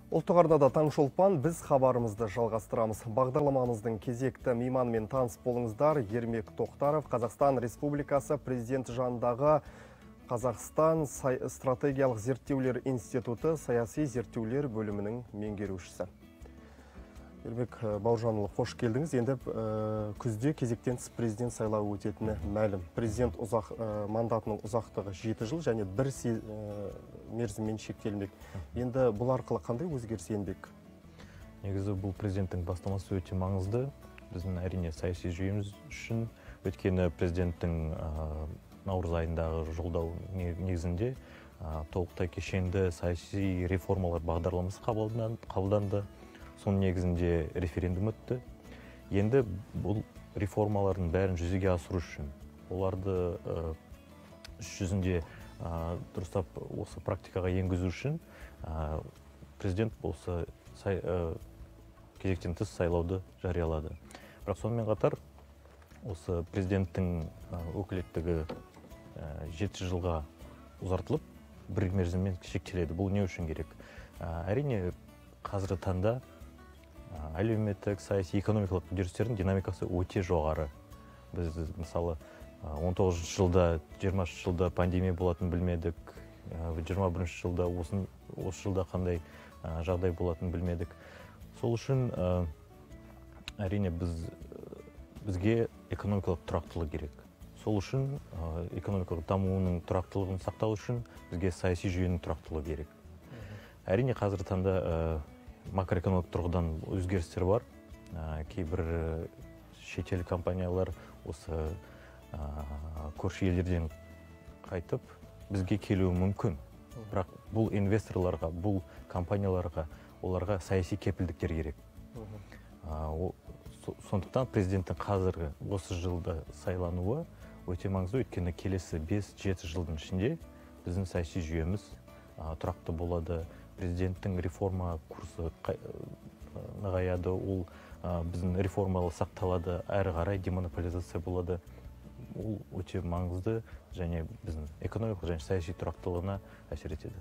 Ұлттық арнада Таңшолпан, біз хабарымызды жалғастырамыз. Бағдарламамыздың кезекті мейманымен таныс болыңыздар. Ермек Тоқтаров, Қазақстан Республикасы Президенті жанындағы Қазақстан стратегиялық зерттеулер институты саяси зерттеулер бөлімінің меңгерушісі. Ермек Бауыржанұлы, қош келдіңіз. Енді күзде кезектен тыс президент сайлауы өтетіні мәлім. Президент мандатының ұзақтығы 7 жыл және бір мерзіммен шектелмек. Енді бұл арқылы қандай өзгеріс енбек? Негізі бұл президенттің бастамасы өте маңызды. Біздің, әрине, саяси жүйеміз үшін, өйткені президенттің наурыз айындағы жолдау негізінде толықтай кешенді саяси реформалар бағдарламасы қабылданды. Соның негізінде референдум өтті. Енді бұл реформалардың бәрін жүзеге асыру үшін, оларды іс жүзінде дұрыстап осы практикаға енгізу үшін президент осы кезектен тыс сайлауды жариялады. Бірақ сонымен қатар осы президенттің өкілеттігі 7 жылға ұзартылып, бір мерзіммен шектеледі. Бұл не үшін керек? Әрине, қазіргі таңда әлеуметтік, саяси, экономикалық үдерістердің динамикасы өте жоғары. Біз, мысалы, 19 жылда, 20 жылда пандемия болатынын білмедік, 21 жылда, осы жылда қандай жағдай болатынын білмедік. Сол үшін, әрине, бізге экономикалық тұрақтылық керек. Сол үшін, экономикалық дамуының тұрақтылығын сақтау үшін бізге саяси жүйенің тұрақтылығы керек. Әрине, қазіргі таңда макроэкономикалық тұрғыдан өзгерістер бар. Кейбір шетел компаниялар осы көрші елдерден қайтып бізге келуі мүмкін. Бірақ бұл инвесторларға, бұл компанияларға, оларға саяси кепілдіктер керек. Сондықтан президенттің қазіргі осы жылда сайлануы өте маңызды, өйткені келесі 5-7 жылдың ішінде біздің саяси жүйеміз тұрақты болады. Президенттің реформа курсы нығаяды, ол біздің реформалы сақталады, әрі қарай демонополизация болады. Ол өте маңызды және біздің экономикалық және саяси тұрақтылығына әсер етеді.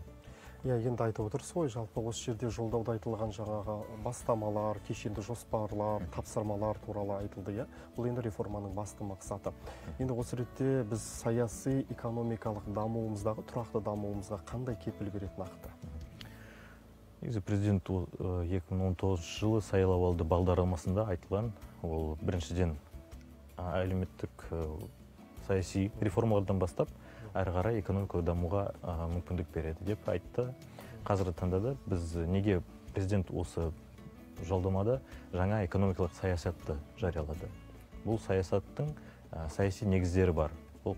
Иә, енді айтып отырсыз ғой, жалпы осы жерде жолдауда айтылған жаңағы бастамалар, кешенді жоспарлар, тапсырмалар туралы айтылды, иә. Бұл енді реформаның басты мақсаты. Енді осы ретте біз саяси экономикалық дамуымыздағы, тұрақты дамуымызға қандай кепіл береді нақты? Негізі президент 2019 жылы сайлауалды бағдарламасында айтылған, ол біріншіден әлеуметтік саяси реформалардан бастап әрі қарай экономикалық дамуға мүмкіндік береді деп айтты. Қазіргі таңда да біз неге президент осы жолдамада жаңа экономикалық саясатты жариялады. Бұл саясаттың саяси негіздері бар. Бұл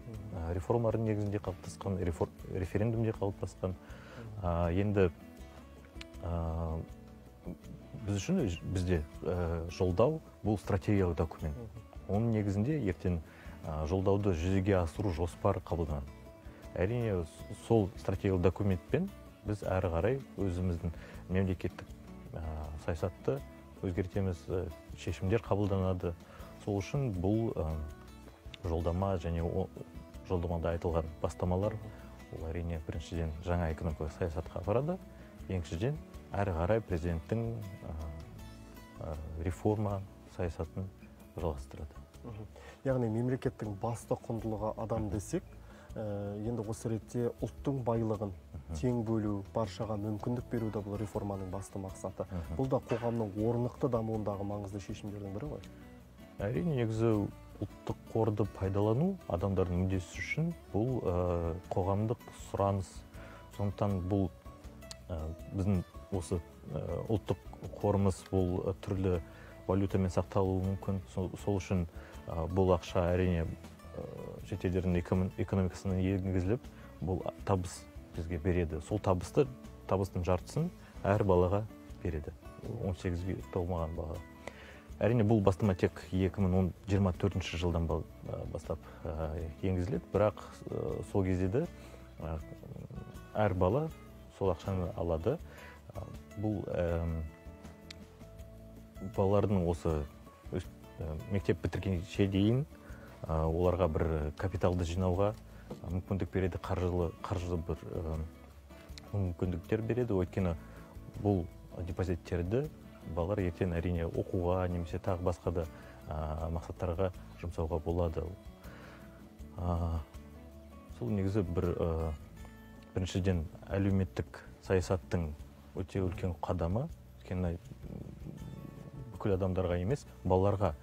реформалардың негізінде қалыптасқан, референдумде қалыптасқан. Енді біз үшін бізде жолдау бұл стратегиялық документ. Оның негізінде ертең жолдауды жүзеге асыру жоспары қабылданады. Әрине, сол стратегиялық документпен біз әрі қарай өзіміздің мемлекеттік саясатты өзгертеміз, шешімдер қабылданады. Сол үшін бұл жолдама және жолдамада айтылған бастамалар, ол әрине біріншіден жаңа экономикалық саясатқа апарады, екіншіден әрі қарай президенттің реформа саясатын жалғастырады. Яғни мемлекеттің басты құндылығы адам десек, енді осы ретте ұлттың байлығын тең бөлу, баршаға мүмкіндік беру де бұл реформаның басты мақсаты. Бұл да қоғамның орнықты дамуындағы маңызды шешімдердің бірі ғой. Әрине, негізі ұлттық қорды пайдалану адамдардың мүддесі үшін бұл қоғамдық сұраныс. Сондықтан бұл біздің осы ұлттық қорымыз бұл түрлі валютамен сақталуы мүмкін. Сол үшін бұл ақша әрине шетелдердің экономикасына енгізіліп, бұл табыс бізге береді. Сол табыстың жартысын әр балаға береді. 18-ге толмаған балаға. Әрине, бұл бастама тек 2024 жылдан бастап енгізіледі, бірақ сол кезде де әр бала сол ақшаны алады. Бұл балалардың осы мектеп бітіргенше дейін оларға бір капиталды жинауға мүмкіндік береді, қаржылы бір мүмкіндіктер береді. Өйткені бұл депозиттерді балалар ертең әрине оқуға немесе тағы басқа да мақсаттарға жұмсауға болады. Сол негізі біріншіден әлеуметтік саясаттың өте үлкен қадамы, өйткені бүкіл адамдарға емес, балаларға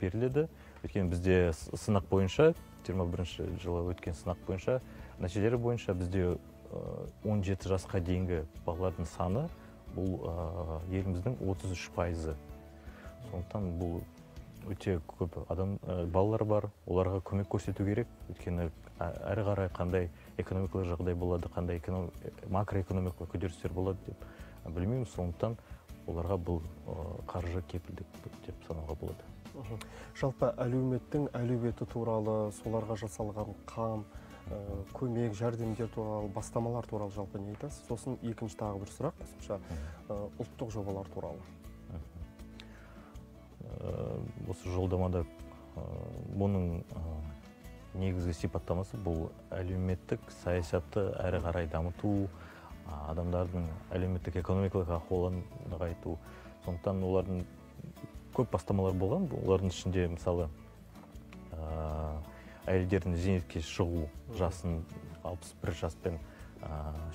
беріледі. Өйткені бізде сынақ бойынша, 21 жылы өткен сынақ бойынша, нәтижелері бойынша бізде 17 жасқа дейінгі балалардың саны бұл еліміздің 33%. Сондықтан бұл өте көп адам, балалар бар, оларға көмек көрсету керек. Өйткені әрі қарай қандай экономикалық жағдай болады, қандай макроэкономикалық үдерістер болады деп білмеймін. Сондықтан оларға бұл қаржы кепілдік деп санауға болады. Жалпы әлеуметтің әлеуеті туралы, соларға жасалған қам, көмек, жәрдемдер туралы, бастамалар туралы жалпы не айтасыз? Сосын екінші тағы бір сұрақ, қосымша ұлттық жобалар туралы. Осы жолдамада бұның негізгі сипаттамасы бұл әлеуметтік саясатты әрі қарай дамыту, адамдардың әлеуметтік экономикалық ахуалын нығайту. Сондықтан олардың көп бастамалар болған. Олардың ішінде мысалы әйелдердің зейнетке шығу жасын 61 жаспен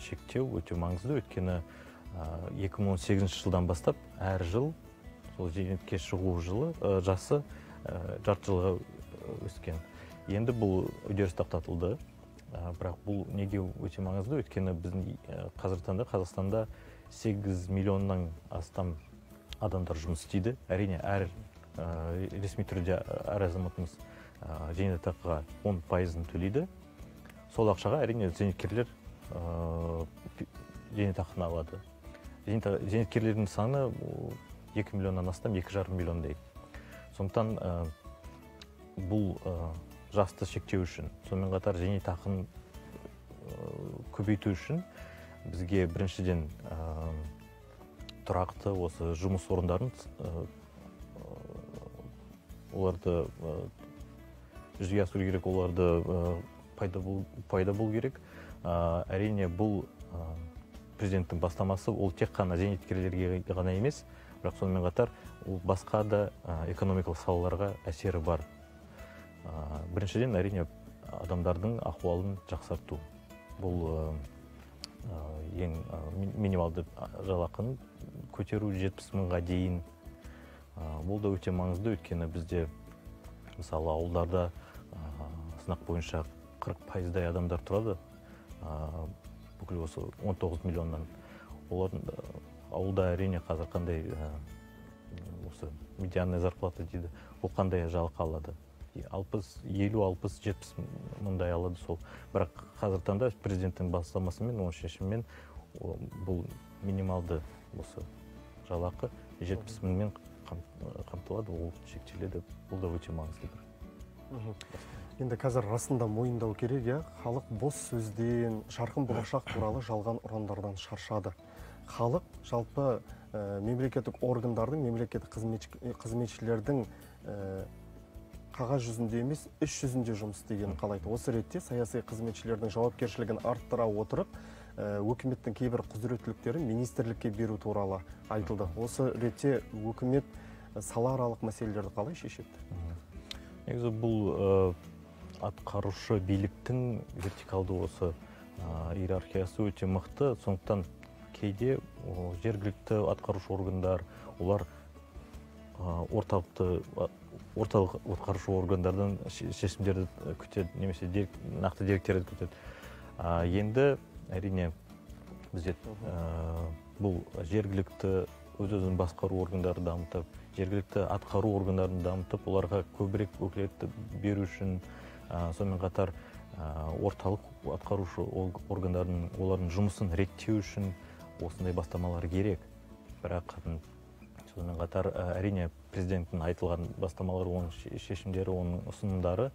шектеу өте маңызды. Өйткені 2018 жылдан бастап әр жыл сол зейнетке шығу жылы жасы жарты жылға өскен. Енді бұл үдеріс тоқтатылды. Бірақ бұл неге өте маңызды? Өйткені біздің қазіргі таңда Қазақстанда 8 миллионнан астам адамдар жұмыс істейді. Әрине, әр ресми түрде әр азаматымыз зейнетақыға 10%-ын төлейді. Сол ақшаға әрине зейнеткерлер зейнетақыны алады. Зейнеткерлердің саны 2 миллионнан астам, 2,5 миллиондай. Сондықтан бұл жасты шектеу үшін, сонымен қатар зейнетақыны көбейту үшін бізге біріншіден тұрақты осы жұмыс орындарын оларды жүзеге асыру керек, оларды пайда болу керек. Әрине, бұл президенттің бастамасы, ол тек қана зейнеткерлерге ғана емес, бірақ сонымен қатар ол басқа да экономикалық салаларға әсері бар. Біріншіден, әрине, адамдардың ахуалын жақсарту. Бұл ең минималды жалақыны көтеру 70 мыңға дейін. Бұл да өте маңызды, өйткені бізде мысалы ауылдарда сынақ бойынша 40%-дай адамдар тұрады, бүкіл осы 19 миллионнан. Олардың ауылда әрине қазір қандай осы медианная зарплата дейді, ол қандай жалақы алады? 60, 50, 60, 70 мыңдай алады сол. Бірақ қазіргі таңда президенттің бастамасымен, оның шешімімен бұл минималды осы жалақы 70 мыңмен қамтылады, ол шектеледі. Бұл да өте маңызды бір. Енді қазір расында мойындау керек, иә, халық бос сөзден, жарқын болашақ туралы жалған ұрандардан шаршады. Халық жалпы мемлекеттік органдардың, мемлекеттік қызметшілердің қағаз жүзінде емес, іс жүзінде жұмыс істегенін қалайды. Осы ретте саяси қызметшілердің жауапкершілігін арттыра отырып, өкіметтің кейбір құзыреттіліктерін министрлікке беру туралы айтылды. Осы ретте өкімет салааралық мәселелерді қалай шешеді? Негізі бұл атқарушы биліктің вертикалды осы иерархиясы өте мықты. Сондықтан кейде жергілікті атқарушы органдар, олар орталық атқарушы органдардан шешімдерді күтеді, немесе нақты деректерді күтеді. Енді әрине бізде бұл жергілікті өз-өзін басқару органдарын дамытып, жергілікті атқару органдарын дамытып, оларға көбірек өкілетті беру үшін, сонымен қатар орталық атқарушы органдардың олардың жұмысын реттеу үшін осындай бастамалар керек. Бірақ сонымен қатар әрине президенттің айтылған бастамалары, оның шешімдері, оның ұсынымдары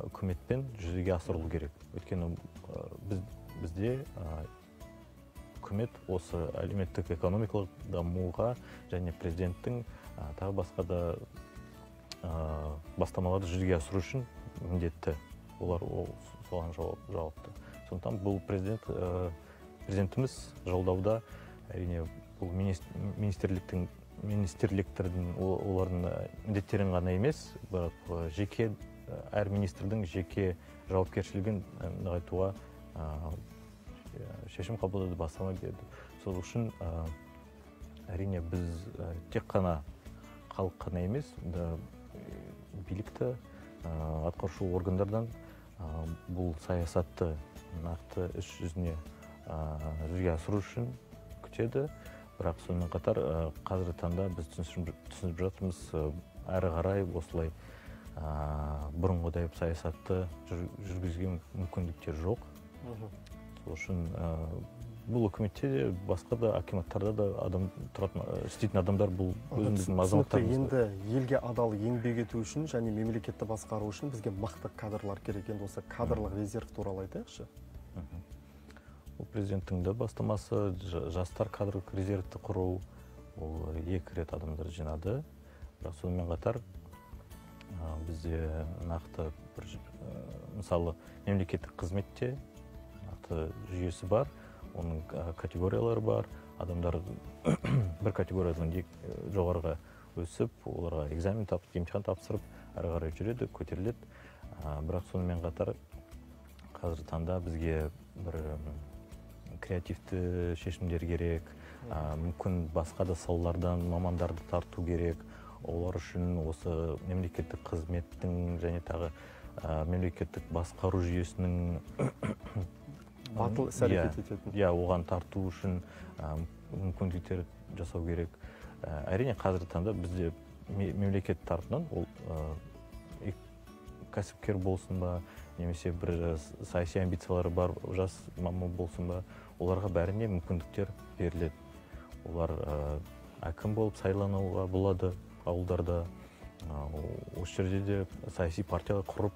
үкіметпен жүзеге асырылу керек. Өйткені бізде үкімет осы әлеуметтік экономикалық дамуға және президенттің тағы басқа да бастамаларды жүзеге асыру үшін міндетті. Олар соған жауапты. Сондықтан бұл президентіміз жолдауда әрине Бұл министрліктердің олардың міндеттерін ғана емес, бірақ жеке әр министрдің жеке жауапкершілігін нығайтуға шешім қабылдады, бастама берді. Сол үшін әрине біз тек қана халық қана емес, билікті, атқарушы органдардан бұл саясатты нақты іс жүзіне жүзеге асыру үшін күтеді. Бірақ сонымен қатар қазіргі таңда біз түсініп жатырмыз, әрі қарай осылай бұрынғыдай саясатты жүргізуге мүмкіндіктер жоқ. Сол үшін бұл үкіметте де, басқа да акиматтарда да адам тұратын, істейтін адамдар бұл өзіміздің азаматтарымыз. Енді елге адал еңбек ету үшін және мемлекетті басқару үшін бізге мықты кадрлар керек. Енді осы кадрлық резерв туралы айтайықшы. Ол президенттің де бастамасы, жастар кадрлық резервті құру, ол 2 рет адамдар жинады. Бірақ сонымен қатар бізде нақты бір, мысалы, мемлекеттік қызметте нақты жүйесі бар, оның категориялары бар. Адамдар бір категориядан жоғарыға өсіп, оларға экзамен емтихан тапсырып, әрі қарай жүреді, көтеріледі. Бірақ сонымен қатар қазіргі таңда бізге бір креативті шешімдер керек, мүмкін басқа да салалардан мамандарды тарту керек. Олар үшін осы мемлекеттік қызметтің және тағы мемлекеттік басқару жүйесінің батыл іс әрекет ететін. Иә, оған тарту үшін мүмкіндіктер жасау керек. Әрине, қазіргі таңда бізде мемлекет тарапынан ол кәсіпкер болсын ба, немесе бір саяси амбициялары бар жас маман болсын ба, оларға бәріне мүмкіндіктер беріледі. Олар әкім болып сайлануға болады ауылдарда. Осы жерде де саяси партиялар құрып,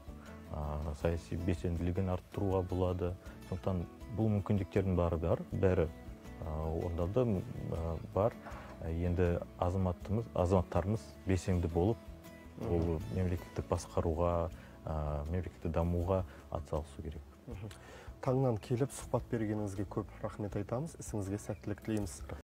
саяси белсенділігін арттыруға болады. Сондықтан бұл мүмкіндіктердің бәрі бар, бәрі орындалды, бар. Енді азаматтарымыз белсенді болып, ол мемлекеттік басқаруға, мемлекетті дамуға атсалысу керек. Таңнан келіп сұхбат бергеніңізге көп рахмет айтамыз. Ісіңізге сәттілік тілейміз.